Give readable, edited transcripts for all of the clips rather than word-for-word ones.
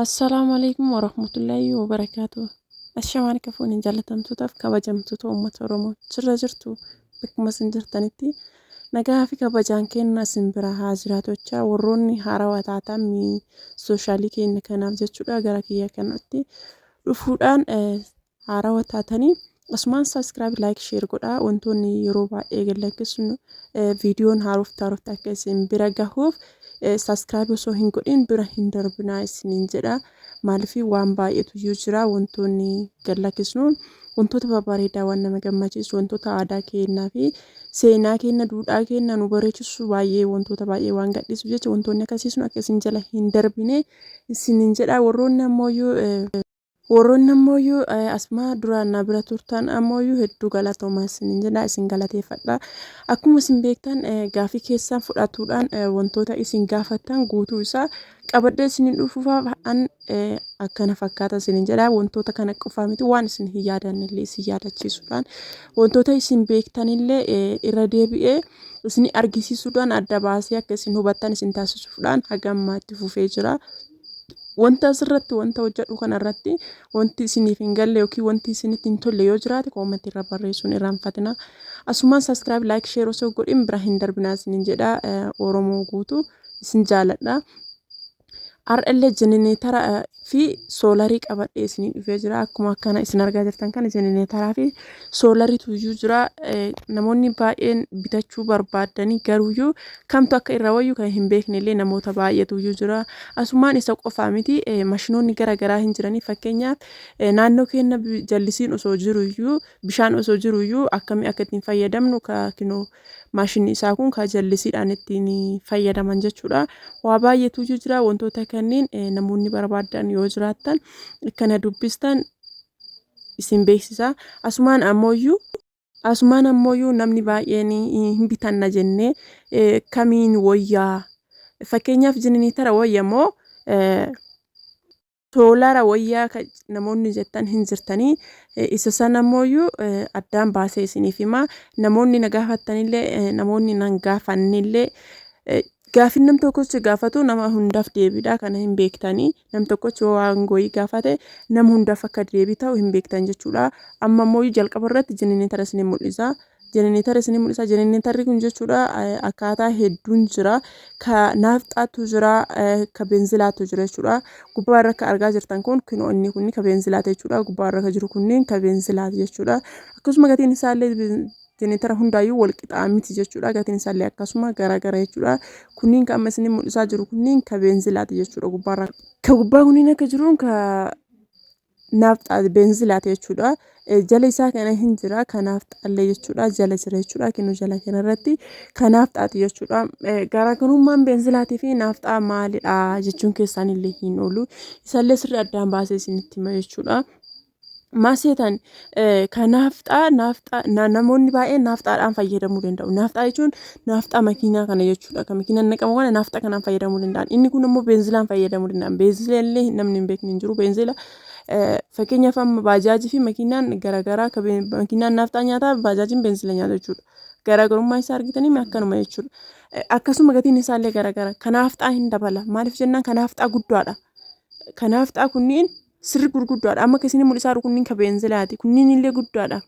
Assalaamu alaikum warahmatullaahi wabarakaatu. Ashamaan kafuun jaalatamtootaaf kabajamtoota uummata Oromoo jirra jirtu bakkuma isin jirtanitti nagaa fi kabajaan keenya isin bira haa jiraatu jechaa warroonni haarawaa taatan soshaalii keenya kanaaf jechuudha gara kiyya kanatti dhufuudhaan haarawa taatanii asumaan subscribe, like, share godhaa. Wantoonni yeroo baay'ee gad lakkisnu viidiyoon haarofti haarofti akka isin bira gahuuf subscribe osoo hin godhin bira hin darbinaa isiniin jedha. Maaliif waan baay'eetu iyyuu jira. Wantoonni gad lakkisnu wantoota babbareedaa, waan nama gammachiisu, wantoota aadaa keenyaa fi seenaa keenya, duudhaa keenya nu bareechisu baay'ee, wantoota baay'ee waan gadhiisuuf jecha wantoonni akkasii sun akka isin jala hin darbine isiniin jedha. Warroonni ammoo asuma duraan na bira turtan ammoo hedduu galatoomaa isiniin jedha, isin galateeffadha. Akkuma isin beektan, gaafii keessan fudhatuudhaan wantoota isin gaafattan guutuu isaa qabadhee isiniin dhufuuf an akkana fakkaata isiniin jedha. Wantoota kana qofaa miti, waan isin hin yaadannellee isin yaadachiisuudhaan, wantoota isin beektanillee irra deebi'ee isin argisiisuudhaan, adda baasee akka isin hubattan isin taasisuudhaan haga ammaatti fufee jira. Wanta asirratti wanta hojjedhu kanarratti wanti isiniif hin galle yookiin wanti isinitti hin tolle yoo jiraate, koomentii irra barreessuun irraanfatina. Asumaan subscribe, like, share osoo godhin bira hin darbinaa isiniin jedha. Oromoo guutuu isin jaaladha. Har'allee jenereetara fi soolarii qabadhee isinii dhufee jira. Akkuma akkana isin argaa jirtan kana jenereetaraa fi soolariitu iyyuu jira. Namoonni baay'een bitachuu barbaaddanii garuuyyuu kamtu akka irra wayyu kan hin beekne illee namoota baay'eetu iyyuu jira. Asumaan isa qofaa miti, mashinoonni gara garaa hin jiranii. Fakkeenyaaf, naannoo keenya jallisiin osoo jiru iyyuu, bishaan osoo jiru iyyuu, akkamii akka ittiin fayyadamnu ka kinoo maashinni isaa kun ka jallisiidhaan ittiin fayyadaman jechuudha. Waa baay'eetu iyyuu jira. Wantoota kanneen namoonni barbaadan yoo jiraattan akkana dubbistan isin beeksisa. Asumaan ammoo namni baay'een hin bitanna jennee kamiin wayyaa, fakkeenyaaf jenereetara wayya moo soolara wayyaa namoonni jettan hin jirtanii. Isa sana ammoo addaan baasee isiniif hima. Namoonni na gaafattanillee, namoonni nan gaafannillee, gaafin nam tokkochi gaafatu nama hundaaf deebiidha. Kana hin beektanii, nam tokkochi waan goyii gaafate nama hundaaf akka deebii ta'u hin beektan jechuudha. Amma ammoo jalqaba irratti jenereetara isin mul'isa. Jenereetara isin mul'isa. Jenereetarri kun jechuudha akkaataa hedduun jira. Ka naafxaatu jira, ka beenzilaatu jira jechuudha. Gubbaa irra ka argaa jirtan kun kunoo inni kun ka beenzilaati jechuudha. Gubbaa irra ka jiru kunniin ka beenzilaati jechuudha. Akkasuma gatiin isaallee jenereetara hundaayyuu wal qixaa miti jechuudha. Gatiin isaallee akkasuma garaagara jechuudha. Kunniin kan amma isin mul'isaa jiru kunniin ka beenzilaati jechuudha gubbaarra. Ka gubbaa kunniin akka jiruun ka naafxaa beenzilaati jechuudha. Jala isaa kana hin jira ka naafxaallee jechuudha. Jala jira jechuudha. Kinoo jala kanarratti ka naafxaati jechuudha. Garaagarummaan beenzilaatii fi naafxaa maalidha jechuun keessaan illee hin oolu. Isallee sirrii addaan baasee isinitti hima jechuudha. Maaseetan ka naafxaa, naafxaa namoonni baay'een naafxaadhaan fayyadamuu danda'u. Naafxaa jechuun naafxaa makiinaa kana jechuudha. Kan makiinaan naqamu kana naafxaa kanaan fayyadamuu danda'an. Inni kun immoo beenzilaan fayyadamuu danda'an. Beenzila illee namni hin beekne hin jiru. Beenzila fakkeenyaaf amma baajaajii fi makiinaan garaagaraa, makiinaan naafxaa nyaataa, baajaajiin beenzila nyaata jechuudha. Garaagarummaa isaa argitanii akkanuma jechuudha. Akkasuma gatiin isaallee garaagara. Ka naafxaa hin dabala. Maaliif jennaan, ka naafxaa guddaadha. Ka naafxaa kunniin sirri gurguddaadha. Amma kan isin mul'isaa jiru kunniin ka beenzilaati. Kunniin illee guddaadha.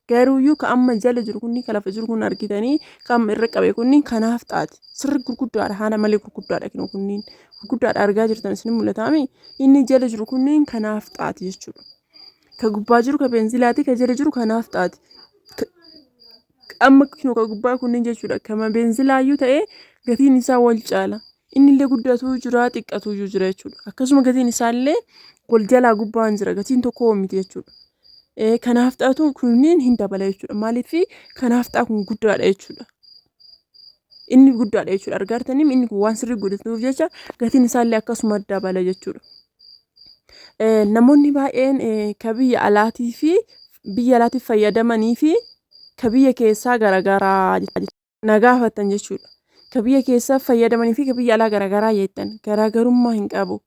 Garuuyyuu ka amma jala jiru kunniin, ka lafa jiru kun argitanii, ka amma irra qabe kunniin ka naafxaati. Sirri gurguddaadha. Haala malee gurguddaadha kinoo kunniin. Gurguddaadha, argaa jirtan, isin mul'ataami. Inni jala jiru kunniin ka naafxaati jechuudha. Ka gubbaa jiru ka beenzilaati, ka jala jiru ka naafxaati. Amma kinoo ka gubbaa kunniin jechuudha. Kama beenzilaayyuu ta'ee gatiin isaa wal caala. Inni illee guddatu jira, xiqqatu jira jechuudha. Akkasuma gatiin isaallee wal jalaa gubbaan jira, gatiin tokko miti jechuudha. Ka naafxaatu kunniin hin dabala jechuudha. Maaliif? Ka naafxaa kun guddaadha jechuudha. Inni guddaadha jechuudha. Argaa jirtanii, inni kun waan sirrii guddatuuf jecha gatiin isaallee akkasuma dabala jechuudha. Namoonni baay'een ka biyya alaatii fi biyya alaatiif fayyadamanii fi ka biyya keessaa garaagaraa na gaafattan jechuudha. Ka biyya keessaa fayyadamanii fi ka biyya alaa garaagaraa jettan, garaagarummaa hin qabu.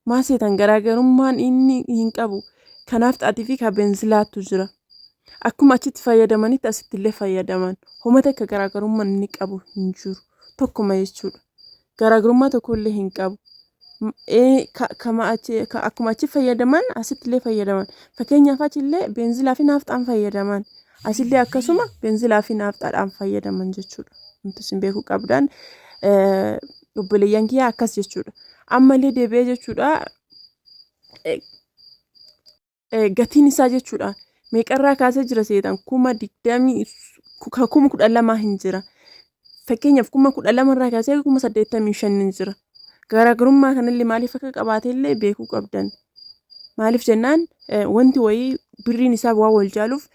Maal seetan, garaagarummaan inni hin qabu. Ka naafxaatii fi ka beenzilaatu jira. Akkuma achitti fayyadamanitti asitti illee fayyadaman. Homa takka garaagarummaan inni qabu hin jiru. Tokkuma jechuudha. Garaagarummaa tokko illee hin qabu. Akkuma achi fayyadaman asittillee fayyadaman. Fakkeenyaaf achillee beenzilaa fi naafxaan fayyadaman. Asillee akkasuma beenzilaa fi naafxaadhaan fayyadaman jechuudha. Wanti isin beekuu qabdan obboleeyyan kiyyaa akkas jechuudha. Ammallee deebi'ee jechuudha gatiin isaa jechuudha meeqarraa kaasee jira seetan 20,000 12,000 hin jira. Fakkeenyaaf 12,000 irraa kaasee 85,000 hin jira. Garaagarummaa kanallee maaliif akka qabaatellee beekuu qabdan. Maaliif jennaan wanti wayii birriin isaa waan wal caaluuf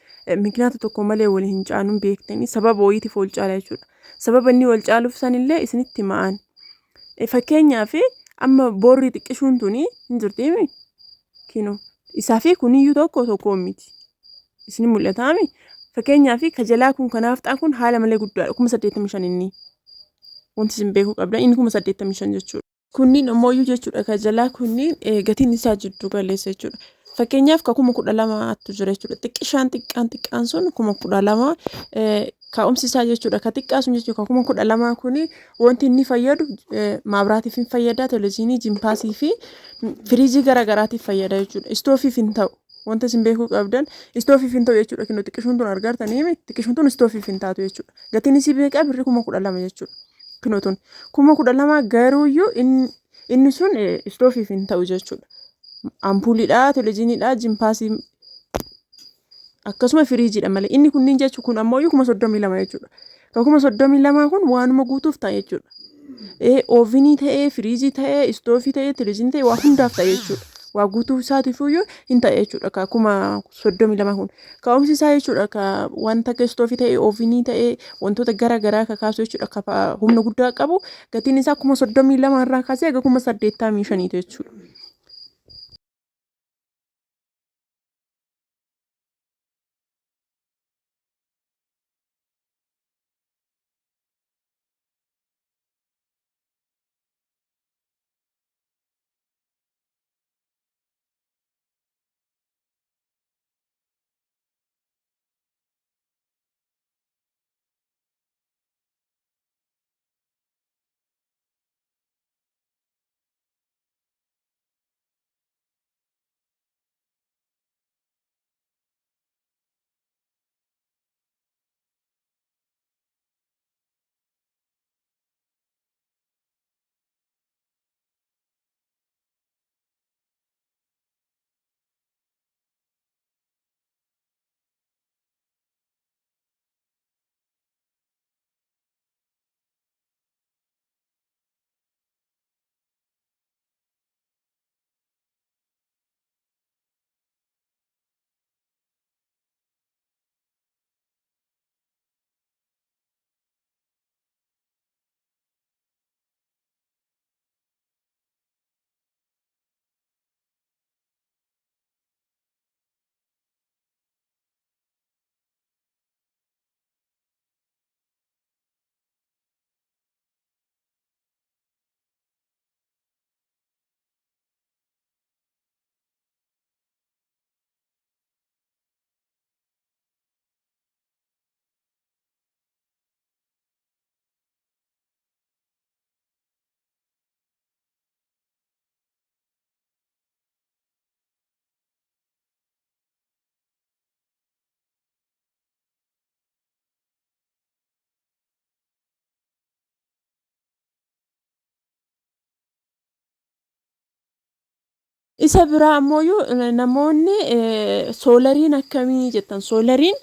mikinaata tokko malee wal hin caaluun beektanii sababa wayiitiif wal caala jechuudha. Sababa inni wal caaluuf sanillee isinitti ma'an. Fakkeenyaaf amma boorri xiqqishuun tuni hin jirtiimi. Kino isaa fi kuniyyuu tokko tokko miti. Isin mul'ataami. Fakkeenyaaf ka jalaa kun ka naafxaa kun haala malee guddaadha. 85,000 inni. Wanti isin beekuu qabdan inni 85,000 jechuudha. Kunniin ammoo jechuudha ka jalaa kunniin gatiin isaa jiddu galeessa jechuudha. Fakkeenyaaf ka 12,000tu jira jechuudha. Xiqqishaan xiqqaan xiqqaan sun 12,000 kaa'umsi isaa jechuudha. Ka xiqqaa sun jechuudha ka 12,000 kuni wanti inni fayyadu maabiraatiif hin fayyada, televiziyoonii, jimpaasii fi firiijii gara garaatiif fayyada jechuudha. Istoofiif hin ta'u. Wanta isin beekuu qabdan istoofiif hin ta'u jechuudha. Kinoo xiqqishuun tun argartanii xiqqishuun tun istoofiif hin taatu jechuudha. Gatiin isii meeqa birrii 12,000 jechuudha. Kinoo tun 12,000 garuuyyuu inni sun istoofiif hin ta'u jechuudha. Ampuuliidha, televiziyooniidha, jimpaasii akkasuma firiijiidha malee inni kunniin jechuun kun ammoo 32,000 jechuudha. Kan 32,000 kun waanuma guutuuf ta'a jechuudha. Oovinii ta'ee, firiijii ta'ee, istoofii ta'ee, televiziyoonii ta'ee waa hundaaf ta'a jechuudha. Waa guutuu isaatiifuyyuu hin ta'a jechuudha. Ka 32,000 kun. Ka'umsi isaa jechuudha ka wanta akka istoofii ta'ee, oovinii ta'ee, wantoota gara garaa ka kaasu jechuudha. Ka humna guddaa qabu gatiin isaa 32,000 irraa kaasee haga 85,000 jechuudha. Isa biraa ammoo namoonni soolariin akkamii jettan soolariin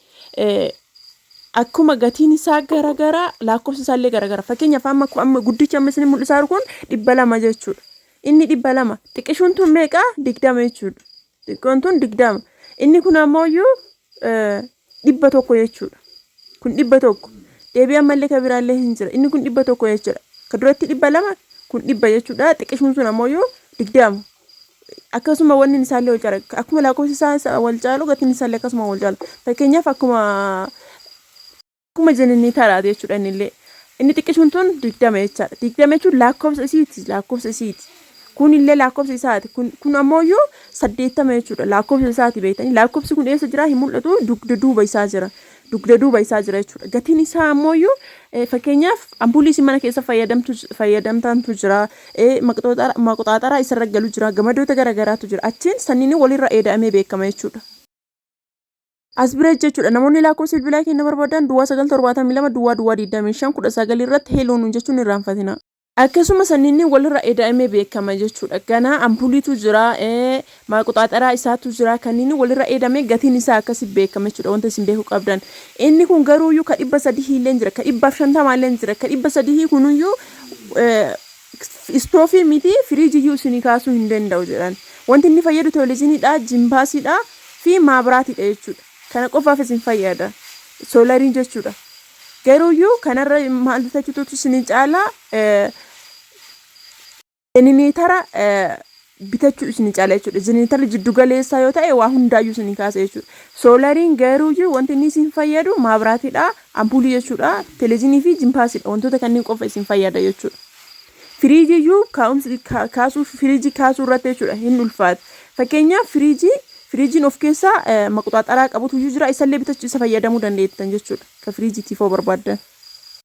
akkuma gatiin isaa garagara lakkoofsi isaallee garagara. Fakkeenyaaf amma amma guddichi amma isin mul'isaa jiru kun 200 jechuudha. Inni 200 xiqqishuun tun meeqa 20 jechuudha. Xiqqoon tun 20. Inni kun ammoo 100 jechuudha. Kun 100. Deebii ammallee ka biraallee hin jira. Inni kun 100 jechuudha. Ka duratti 200 kun 100 jechuudha. Xiqqishuun sun ammoo 20. Akkasuma wanni isaallee wal caala. Akkuma lakkoofsi isaa wal caalu gatiin isaallee akkasuma wal caala. Fakkeenyaaf akkuma jeniniitaraati jechuudha innillee. Inni xiqqishuun tun 20 jechaadha. 20 jechuun lakkoofsa isiiti. Lakkoofsa isiiti. Kunillee lakkoofsa isaati. Kun ammoo 80 jechuudha. Lakkoofsa isaati beektanii. Lakkoofsi kun eessa jira hin mul'atu, dugda duuba isaa jira. Dugda duuba isaa jira jechuudha. Gatiin isaa ammoo fakkeenyaaf ampuulii isin mana keessa fayyadamtantu jira. Maqoxaaxaraa isarra galu jira. Gamadoota garaagaraatu jira. Achiin sanniin walirra eeda'amee beekama jechuudha. As bira jechuudha, namoonni lakkoofsa bilbilaa keenya barbaadan 0972 00 25 19 irratti hello nuun jechuun irraanfatina. Akkasuma sanniin walirra eda'amee beekama jechuudha. Ganaa ampuuliitu jira, maqoxaaxaraa isaatu jira. Kanneen walirra edamee gatiin isaa akkasi beekama jechuudha. Wanta isin beekuu qabdan. Inni kun garuuyyuu ka 300 illee jira, ka 150 illee jira. Ka 300 kunuyyuu istoofii miti, firiijiyyuu isinii kaasuu hin danda'u jedhan. Wanti inni fayyadu televezyiiniidha, jimpaasiidha fi maabiraatiidha jechuudha. Kana qofaaf isin fayyada. Soolariin jechuudha. Garuuyyuu kanarra maal bitachuutu isinii caalaa? Jenereetara bitachuu isinii caala jechuudha. Jenereetara jiddu galeessaa yoo ta'e waa hundaayyuu isinii kaasa jechuudha. Soolariin garuuyyuu wanti inni isin fayyadu maabiraatiidha, ampuulii jechuudha, televezyiinii fi jimpaasiidha. Wantoota kanneen qofa isin fayyada jechuudha. Firiijiyyuu kaa'umsi kaasuu, firiijii kaasuu irratti jechuudha, hin ulfaata. Fakkeenyaaf firiijiin of keessaa maqoxaaxaraa qabutu iyyuu jira, isallee bitachuu isa fayyadamuu dandeettan jechuudha. Ka firiijiitiif hoo barbaaddan.